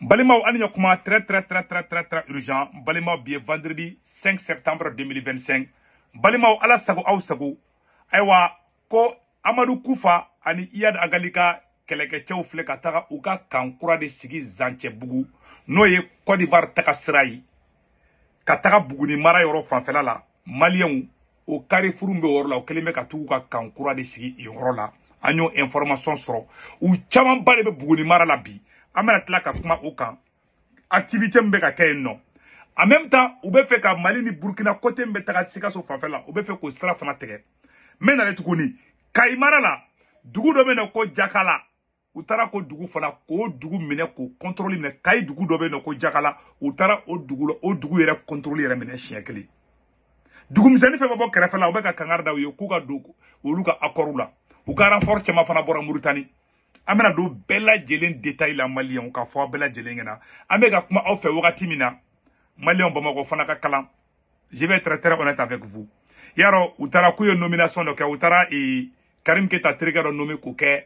Balimaw, ani ɲɔkuma, très très très très très très urgent. Balimaw, bi ye vendredi 5 septembre 2025. Balimaw, Ala sago aw sago. Ayiwa, ko Amadu Kufa ani Iyad Agali ka kɛlɛkɛcɛw filɛ ka taga u ka camp kura de sigi Zancɛbugu, n'o ye Côte d'Ivoire taga sira ye ka taga Buguni mara yɔrɔ fanfɛla la. Maliyɛnw, o carrefour bɛ o yɔrɔ la, o kɛlen bɛ ka t'u ka camp kura de sigi yen yɔrɔ la. An y'o information sɔrɔ, u camanba de bɛ Buguni mara la bi. An bɛna tila ka kuma o kan, activité min bɛ ka kɛ yen nɔ. En même temps, u bɛ fɛ ka Mali ni Burkina côté min bɛ taga Sikaso fanfɛ la, u bɛ fɛ k'o sira fana tigɛ. N bɛ nalen tuguni Kayi mara la, dugu dɔ bɛ yen nɔ ko Jakala. U taara ko dugu fana k'o dugu minɛ, k'o contrôle minɛ. Kayi dugu dɔ bɛ yen nɔ ko Jakala, u taara o dugu la, o dugu yɛrɛ contrôle yɛrɛ minɛ siɲɛ kelen. Dugumisɛnnin fɛn fɛn bɔ kɛrɛfɛ la, u bɛ ka kangari da u ye k'u ka don olu ka accord la. U ka renfort caman fana bɔra Muritani. An bɛna don bɛɛ lajɛlen détail la, maliyɛnw, ka fɔ aw bɛɛ lajɛlen ɲɛna. An bɛ ka kuma aw fɛ wagati min na, maliyɛnw, Bamakɔ fana ka kalan. Je vais être très très honnête avec vous. Yarɔ, u taara k'u ye nomination dɔ kɛ, u taara Karim Keta terikɛ dɔ nommé k'o kɛ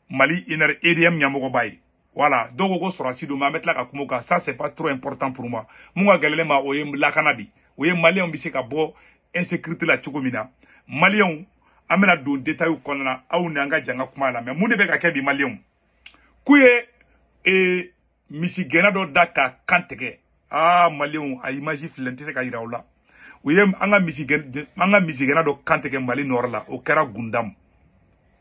Mali EDM ɲɛmɔgɔba ye. Voilà, dɔw ko ko sɔrɔsi don, mais an bɛ tila ka kuma o kan. Ça, c'est pas trop important pour moi. Mun ka gɛlɛn ne ma, o ye lakana de, o ye maliyɛnw bɛ se ka bɔ insécurité la cogo min na. Maliyɛnw, an bɛna don détail kɔnɔna na, aw ni an ka jan ka kuma la. Mais mun de bɛ ka kɛ bi, maliyɛnw? K'u ye misigɛnna dɔ da ka kan tigɛ. Aa, maliyɛnw, a image filɛ, n tɛ se ka yira aw la. U ye an ka misigɛnna dɔ kan tigɛ Mali nord la. O kɛra Gundam,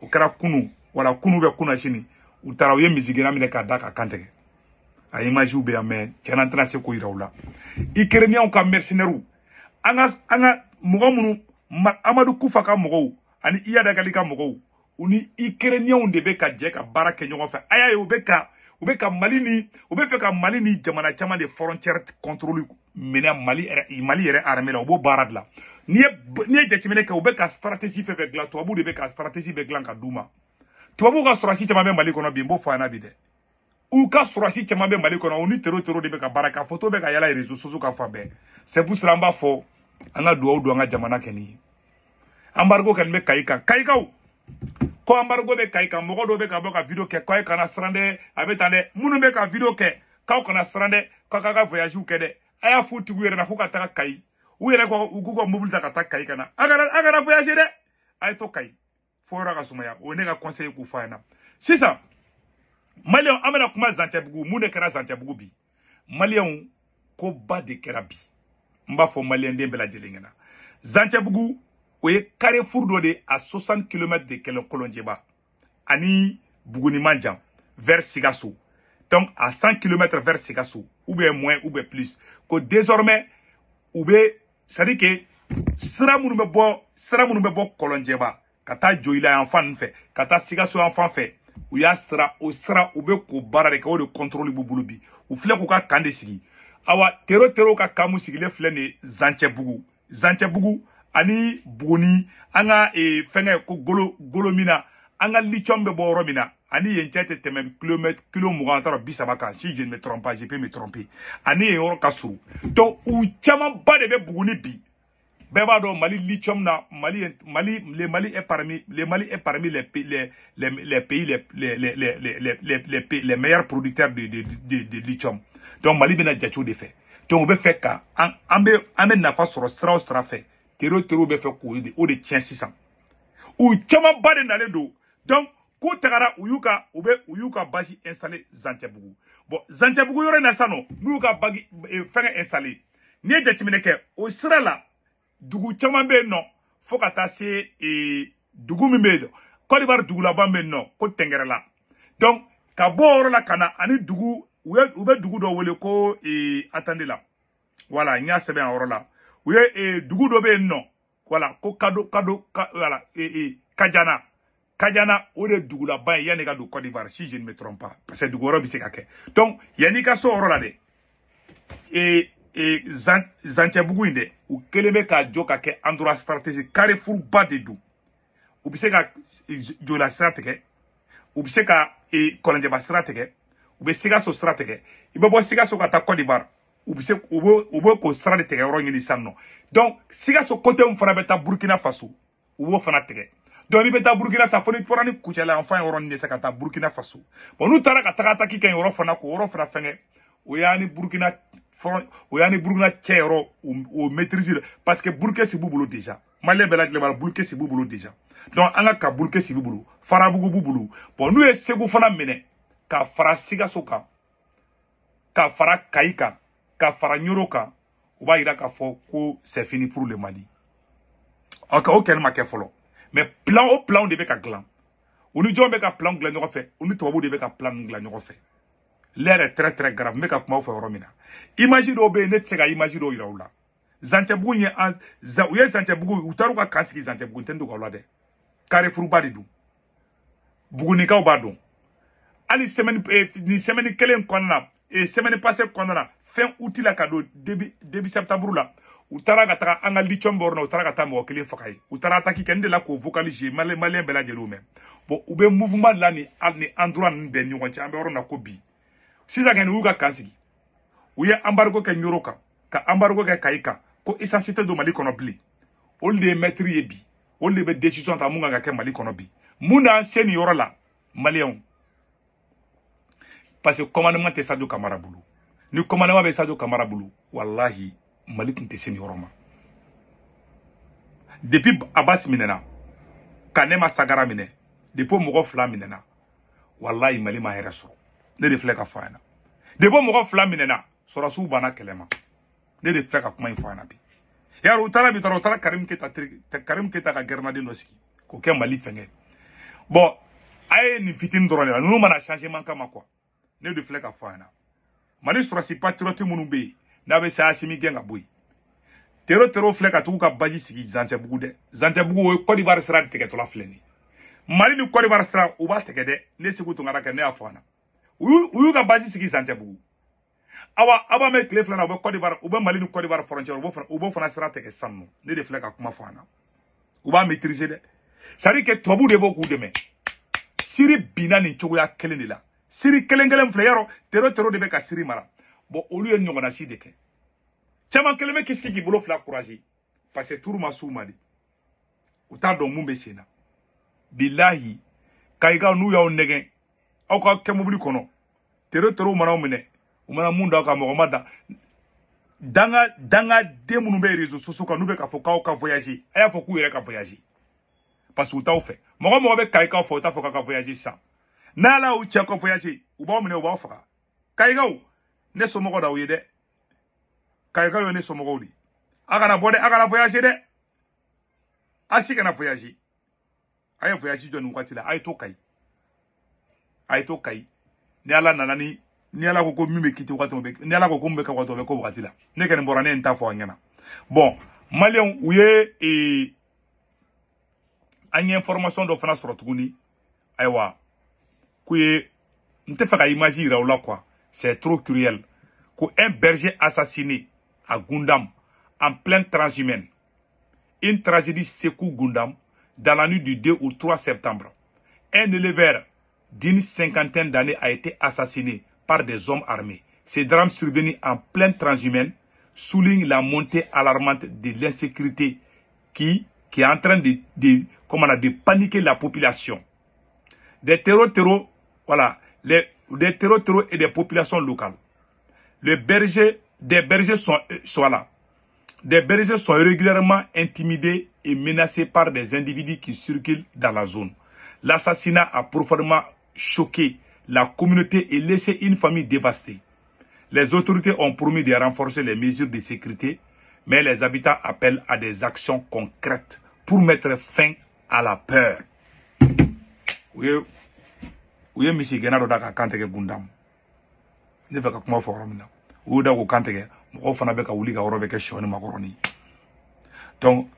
o kɛra kunu, wala kunu bɛ kunna sini. U taara, u ye misigɛnna minɛ k'a da ka kan tigɛ. A image bɛ yan, mais tiɲɛna, n tɛna se k'o yira u la. Ukrainiens ka mercenaires, an ka mɔgɔ minnu, Amadu Kufa ka mɔgɔw ani Iyad Agali ka mɔgɔw, u ni Ukrainiens de bɛ ka jɛ ka baara kɛ ɲɔgɔn fɛ. A y'a ye, u bɛ ka Mali ni, u bɛ fɛ ka Mali ni jamana caman de frontière contrôle minɛ. Mali yɛrɛ armée la, u b'o baara dilan. N'i ye jateminɛ kɛ, u bɛ ka stratégie fɛn fɛn dilan, tubabuw de bɛ ka stratégie bɛɛ dilan ka d'u ma. Tubabuw ka sɔrɔsi caman bɛ Mali kɔnɔ bi, n b'o fɔ a ɲɛna bi dɛ. U ka sɔrɔsi caman bɛ Mali kɔnɔ, u ni terro terro de bɛ ka baara kɛ. A photo bɛ ka yala réseaux sociaux kan fan bɛɛ. C'est pour cela an b'a fɔ, an ka dugawu don an ka jamana kɛ nin ye. Embargo kɔni bɛ Kayi kan. Kayikaw ko embargo bɛ Kayi kan. Mɔgɔ dɔw bɛ ka bɔ ka vidéo kɛ k'aw kana siran dɛ, a bɛ tan dɛ. Minnu bɛ ka vidéo kɛ k'aw kana siran dɛ, k'aw ka voyage kɛ dɛ, a y'a f'u tigiw yɛrɛ la k'u ka taga Kayi. U yɛrɛ ko u k'u ka mobili ta ka taa Kayi ka na. A kana voyager dɛ, a ye to Kayi fo yɔrɔ ka sumaya. O ye ne ka conseil k'u fɔ a ɲɛna. Sisan, maliyɛnw, an bɛna kuma Zancɛbugu. Mun de kɛra Zancɛbugu bi? Maliyɛnw, koba de kɛra bi. N b'a fɔ maliyɛnden bɛɛ lajɛlen ɲɛna, Zancɛbugu, o ye carrefour dɔ de à 60 km de kɛlɛ Kolonjɛba ani Buguni man jan vers Sikaso, donc à 100 km vers Sikaso, ou bien moins ou bien plus. Ko désormais u bɛ, c'est à dire que sira minnu bɛ bɔ Kɔlɔnjɛba ka taa Joyila yan fan ninnu fɛ, ka taa Sikaso yan fan fɛ, u y'a sira, o sira, u bɛ k'o baara de kɛ. O de contrôle b'u bolo bi. U filɛ k'u ka camp de sigi. Awa, terro terro ka camp mun sigilen filɛ nin ye Zancɛbugu, Zancɛbugu ani Buguni, an ka fɛngɛ ko golo golo min na an ka lithium bɛ bɔ yɔrɔ min na, ani yen cɛ tɛ tɛmɛ kilomètre kilo 20 t'a 30 kan, si je ne me trompe pas, je peux me tromper. Ani yen yɔrɔ ka surun. Donc u camanba de bɛ Buguni bi. Bɛɛ b'a dɔn Mali lithium na, Mali le Mali est parmi le Mali est parmi les pays les meilleurs producteurs de lithium. Donc Mali bɛna jate o de fɛ. Donc u bɛ fɛ ka an bɛ nafa sɔrɔ sira o sira fɛ, terro terro bɛ fɛ k'o de o de tiɲɛ sisan. U camanba de nalen don. Donc k'u tagara, u y'u ka u bɛ u y'u ka base installé Zancɛbugu. Bon, Zancɛbugu yɔrɔ in na sisan nɔ, n'u y'u ka bagi fɛngɛ installé, n'i ye jateminɛ kɛ o sira la, dugu caman bɛ yen nɔ fo ka taa se dugu min bɛ yen nɔ, Côte d'Ivoire dugu laban bɛ yen nɔ ko Tɛngɛrɛla. Donc ka bɔ o yɔrɔ la ka na ani dugu, u bɛ dugu dɔ wele ko attendez la, voilà, n y'a sɛbɛn a yɔrɔ la. U ye dugu dɔ bɛ yen nɔ, voilà, ko Kado Kado ka, voilà, Kajana Kajana, o de dugu laban ye yanni ka don Côte d'Ivoire, si je ne me trompe pas, parce que dugu wɛrɛ bɛ se ka kɛ. Donc yanni ka so o yɔrɔ la dɛ, Zancɛbugu in dɛ, u kɛlen bɛ k'a jɔ ka kɛ endroit stratégique, carrefour ba de don. U bɛ se ka Jola sira tigɛ, u bɛ se ka Kɔlɔnjɛba sira tigɛ, u bɛ Sikaso sira tigɛ. I bɛ bɔ Sikaso ka taa Côte d'Ivoire, u bɛ se u bɛ k'o sira de tigɛ yɔrɔ ɲini sisan nɔ. Donc Sikaso côté min fana bɛ taa Burkina Faso, u b'o fana tigɛ. Donc n'i bɛ taa Burkina sa, fo n'i bɔra ni Kucala yan fan yɔrɔ nin de sa ka taa Burkina Faso. Bon, n'u taara ka taga attaque kɛ yen yɔrɔ fana, k'o yɔrɔ fana fɛngɛ, o y'a ni Burkina, o y'a ni Burkina cɛ yɔrɔ o maîtrise, parce que Burkina b'u bolo déjà. Malien bɛɛ lajɛlen b'a la, Burkina b'u bolo déjà. Donc an ka Burkina b'u bolo, Farabugu b'u bolo. Bon, n'u ye Segu fana minɛ ka fara Sikaso kan, ka fara Kayi kan, ka fara Ɲoro kan, u b'a yira k'a fɔ ko c'est fini pour le Mali. Ok, o kɛli ma kɛ fɔlɔ, mais plan o plan de bɛ ka dilan. U ni jɔn bɛ ka plan dilan ɲɔgɔn fɛ? U ni tubabuw de bɛ ka plan ninnu dilan ɲɔgɔn fɛ. L'heure est très très grave. N bɛ ka kuma aw fɛ yɔrɔ min na, image dɔw bɛ yen, ne tɛ se ka image dɔw yira u la. Zancɛbugu ye an u ye Zancɛbugu, u taara u ka camp sigi Zancɛbugu. N tɛ n dogo aw la dɛ, Carrefour ba de don, Bugunikaw b'a dɔn. Hali semaine nin semaine kelen kɔnɔna na, semaine passée kɔnɔna na, fin août la ka don début septembre la, u taara ka taga an ka lithium bɔrɔ na, u taara ka taa mɔgɔ kelen faga ye, u taara attaque kɛ. N delila k'o vocal jouer, Malien bɛɛ lajɛlen mɛn. Bon, u bɛ mouvement la ni endroit ninnu bɛɛ ni ɲɔgɔn cɛ. An bɛ yɔrɔ min na ko bi sisan kɔni, u y'u ka camp sigi, u ye embargo kɛ Ɲoro kan, ka embargo kɛ Kayi kan, ko essence tɛ don Mali kɔnɔ bilen. Olu de ye maître ye bi, olu de bɛ décision ta mun kan ka kɛ Mali kɔnɔ bi. Mun d'an se nin yɔrɔ la, Malienw? Parce que commandement tɛ Sadio Kamara bolo. Ni commandement bɛ Sadio Kamara bolo, walahi, Mali tun tɛ se nin yɔrɔ ma. Depuis Abbas minɛna ka ne ma Sagara minɛ, depuis mɔgɔ fila minɛna, walahi, Mali ma hɛrɛ sɔrɔ. Ne de filɛ ka fɔ a ɲɛna, depuis mɔgɔ fila minɛna, sɔrɔsiw banna kɛlɛ ma. Ne de filɛ ka kuma in fɔ a ɲɛna bi. Yarɔ, u taara bi dɔrɔn, u taara Karim Keta, Karim Keta ka gɛrɛnaden dɔ sigi k'o kɛ Mali fɛngɛ. Bon, a ye nin fitinin dɔrɔn de la, ninnu mana changement kama quoi. Ne de filɛ ka fɔ a ɲɛna, Mali sɔrɔsi patriote minnu bɛ yen n'a bɛ se Asimi gɛn ka bɔ yen, tero tero filɛ ka tugu ka baji sigi Zancɛbugu dɛ. Zancɛbugu, o ye Côte d'Ivoire sira tigɛtɔla filɛ nin ye. Mali ni Côte d'Ivoire sira, u b'a tigɛ dɛ. Ne Segu Tunkara kɛ, ne y'a fɔ a ɲɛna, u y'u ka baji sigi Zancɛbugu. Awa, aw b'a mɛn tile fila na, u bɛ Côte d'Ivoire, u bɛ Mali ni Côte d'Ivoire frontière, u b'o fana sira tigɛ sisan nɔ. Ne de filɛ ka kuma fɔ a ɲɛna, u b'a maîtriser dɛ. C'est à dire que tubabuw de b'o k'u dɛmɛ. Siri binna nin cogoya kelen de la. Siri kelen kelen filɛ, yarɔ, tero tero de bɛ ka Siri mara. Bon, olu ye ɲɔgɔnna si de kɛ. Caman kelen bɛ k'i sigi k'i bolo fila courage, parce que turu ma s'u ma de, u t'a dɔn mun bɛ sen na. Bilahi, Kayigaw, n'u y'aw nɛgɛn, aw ka kɛ mobili kɔnɔ, tero tero mana aw minɛ, u mana mun da aw kan, mɔgɔ ma da. Danga danga den minnu bɛ réseaux sociaux kan, n'u bɛ k'a fɔ k'aw ka voyager, a y'a fɔ k'u yɛrɛ ka voyager, parce que u t'aw fɛ. Mɔgɔ mɔgɔ bɛ Kayikaw fɛ, u t'a fɔ k'a ka voyager sisan. N'ala y'u cɛ ka voyager, u b'aw minɛ, u b'aw faga. Kayikaw, ne somɔgɔw d'aw ye dɛ. Kayikaw ye ne somɔgɔw de. A kana bɔ dɛ, a kana voyager dɛ, a si kana voyager. A ye voyage jɔ nin wagati la, a ye to Kayi, a ye to Kayi. Ni Ala nana, ni Ala ko ko min bɛ kiti wagati min, ni Ala ko ko min bɛ kɛ wagati, o bɛ k'o wagati la. Ne kɔni bɔra, ne ye n ta fɔ a ɲɛna. Bon, Malienw, u ye an ye information dɔ fana sɔrɔ tuguni. Ayiwa, k'u ye, n tɛ fɛ ka image yira u la quoi, c'est trop cruel, ko un berger assassiné à Goundam en pleine transhumance. Une tragédie secoue Goundam dans la nuit du 2 au 3 septembre. Un éleveur d'une cinquantaine d'années a été assassiné par des hommes armés. Ce drame survenu en pleine transhumance souligne la montée alarmante de l'insécurité qui est en train comment on a, de paniquer la population. Des terros, voilà, des terros et des populations locales. Les bergers, des bergers sont là. Des bergers sont régulièrement intimidés et menacés par des individus qui circulent dans la zone. L'assassinat a profondément choqué la communauté et laissé une famille dévastée. Les autorités ont promis de renforcer les mesures de sécurité, mais les habitants appellent à des actions concrètes pour mettre fin à la peur. Oui, u ye misi gɛnna dɔ da ka kan tigɛ Gundam. Ne fɛ ka kuma fɔ yɔrɔ min na, u y'u da k'o kan tigɛ, mɔgɔw fana bɛ ka wuli ka yɔrɔ bɛ kɛ sɔ ni makɔrɔni. Donc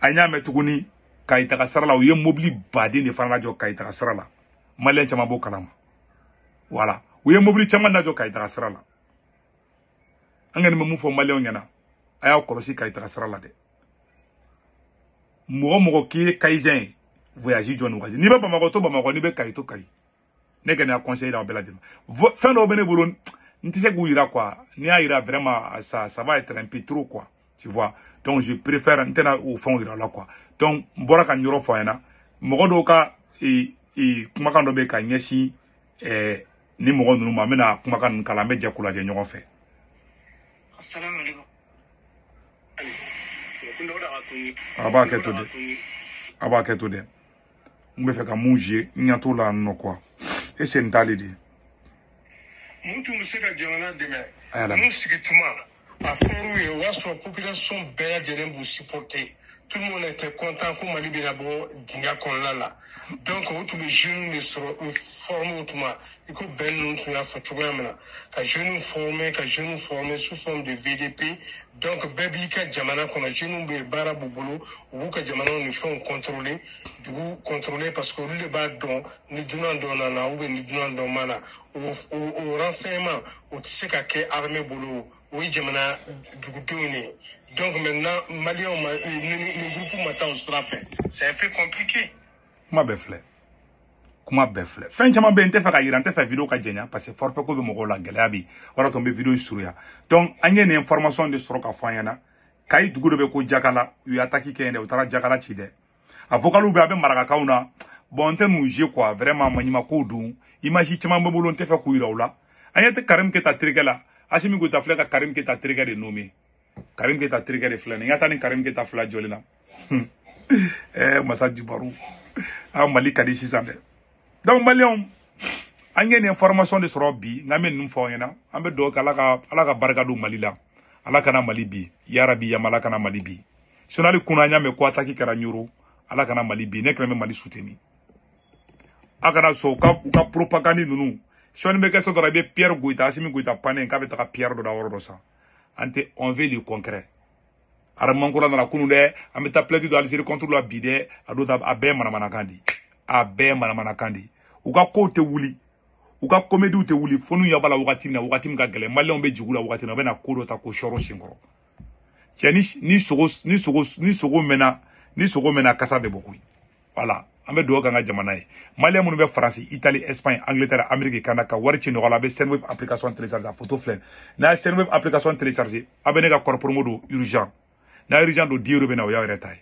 an y'a mɛn tuguni, Kayi taga sira la, u ye mobili baden de fana lajɔ Kayi taga sira la. Malien caman b'o kalama. Voilà, u ye mobili caman lajɔ Kayi taga sira la. An kɔni bɛ mun fɔ Malienw ɲɛna? A y'aw kɔlɔsi Kayi taga sira la dɛ. Mɔgɔ mɔgɔ k'i ye Kayizɛn ye, voyage jɔ nin wagati. N'i bɛ Bamakɔ, to Bamakɔ. N'i bɛ Kayi, to Kayi. Ne kɔni y'a conseil d'aw bɛɛ lajɛlen ma. Fɛn dɔw bɛ ne bolo, n tɛ se k'u yira quoi. N'i y'a yira, vraiment, ça va être un peu trop quoi, tu vois. Donc je préfère n tɛna o fɛnw yira la quoi. Donc n bɔra ka nin yɔrɔ fɔ a ɲɛna. Mɔgɔ dɔw ka kumakan dɔ bɛ ka ɲɛsin ni mɔgɔ ninnu ma, an bɛna kumakan ninnu kalan, an bɛ jɛ k'u lajɛ ɲɔgɔn fɛ. A b'a kɛ to dɛ, a b'a kɛ to dɛ. N bɛ fɛ ka mun jouer, n ɲɛ t'o la nɔ quoi. E sen t'ale de ye. Mun tun bɛ se ka jamana dɛmɛ? Mun sigi tuma a fɔr'u ye, o y'a sɔrɔ population bɛɛ lajɛlen b'u supporter. Tout le monde était content ko Mali bɛna bɔ dingɛ kɔnɔna la. Donc o tun bɛ jeunes de sɔrɔ u former o tuma, i ko bɛn ninnu tun y'a fɔ cogoya min na, ka jeunes former, ka jeunes former sous forme de VDP. Donc bɛɛ b'i ka jamana kɔnɔ, jeunes bɛ baara b'u bolo, u b'u ka jamanaw ni fɛnw contrôler, dugu contrôler, parce que olu de b'a dɔn ni dunan dɔ nana ou bien ni dunan dɔ ma na. O renseignement o tɛ se ka kɛ armée bolo, o ye jamana dugudenw de ye. Donc maintenant Maliens ma ni groupe ma taa o sira fɛ, c'est un peu compliqué. Kuma bɛɛ filɛ, kuma bɛɛ filɛ. Fɛn caman bɛ yen, n tɛ fɛ ka yira, n tɛ fɛ vidéo ka jɛnya parce que forfait ko bɛ mɔgɔw la, gɛlɛya bɛ yen. O de y'a to n bɛ vidéo in surunya. Donc an ye nin information de sɔrɔ ka fɔ an ɲɛna. Kayi dugu dɔ bɛ ko Jakala, u ye attaque kɛ yen dɛ, u taara Jakala ci dɛ. A vocal bɛ, a bɛ marakakanw na. Bon, n tɛ n'u jouer quoi, vraiment maɲuman don. Image caman bɛ n bolo, n tɛ fɛ k'u yira u la. An ɲɛ tɛ Karim Keita terikɛ la. Assimi Goïta filɛ ka Karim Keita terikɛ de nommé. Karim Keita terikɛ de filɛ nin ye. N ka taa ni Karim Keita fila jɔlen na. Masa Jubaru. Ah, Mali ka di sisan dɛ. Donc Maliyɛnw, an ye nin information de sɔrɔ bi, n'an bɛ ninnu fɔ aw ɲɛna. An bɛ dugawu kɛ Ala ka barika don Mali la. Ala kana Mali bi. Yarabi yama, Ala kana Mali bi. Sinon hali kunun an y'a mɛn ko attaque kɛra Ɲoro. Ala kana Mali bi. Ne kɛlen bɛ Mali soutenir. A kana sɔn u ka propagande ninnu. Sɔɔni bɛ kɛ so dɔrɔn, i bɛ Pierre Goïta, Assimi Goïta pannen k'a bɛ taga Pierre dɔ da yɔrɔ dɔ san. An tɛ, on veut le concret. Aramankura nana kunun dɛ, an bɛ taa plainte don Algérie contre la bi dɛ, a don a bɛɛ ye manamanakan de ye. A bɛɛ ye manamanakan de ye. U ka kow tɛ wuli, u ka comédie tɛ wuli, fo n'u ɲɛ b'a la wagati min na, wagati min ka gɛlɛn, Maliyɛnw bɛ jigi u la wagati min na, u bɛ na ko dɔ ta k'o sɔrɔ senkɔrɔ. Cɛ, ni sogo mɛnna, kasa bɛ bɔ koyi. Voilà. An bɛ dugawu kɛ an ka jamana ye. Maliyɛn minnu bɛ Faransi, Italie, Espagne, Angleterre, Amérique, Canada, ka wari ci nɔgɔ la, a bɛ Sendwave application télécharger. A photo filɛ. N'a ye Sendwave application télécharger, a bɛ ne ka code promo don urgent. N'a ye urgent don, 10 euros bɛ na, o y'aw yɛrɛ ta ye.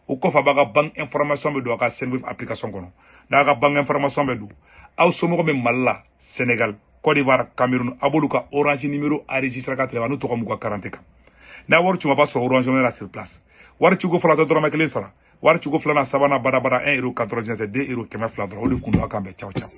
O kɔfɛ, a b'a ka banque information bɛ don a ka Sendwave application kɔnɔ. N'a ka banque information bɛ don, aw somɔgɔw bɛ Mali la, Sénégal, Côte d'Ivoire, Cameroun, a b'olu ka Orange numéro enregistré ka téléphone n'u tɔgɔ m'u ka carte kan. N'a wari ci ma, b'a sɔrɔ Orange Money la sur place. Wari ciko fɔlɔ, a tɛ dɔrɔmɛ kelen sara. Wari ciko filanan, sabanan, badabada, 1 euro 97, 2 euro 200 dɔrɔn. O de kun don. A kan bɛn. Ciao ciao.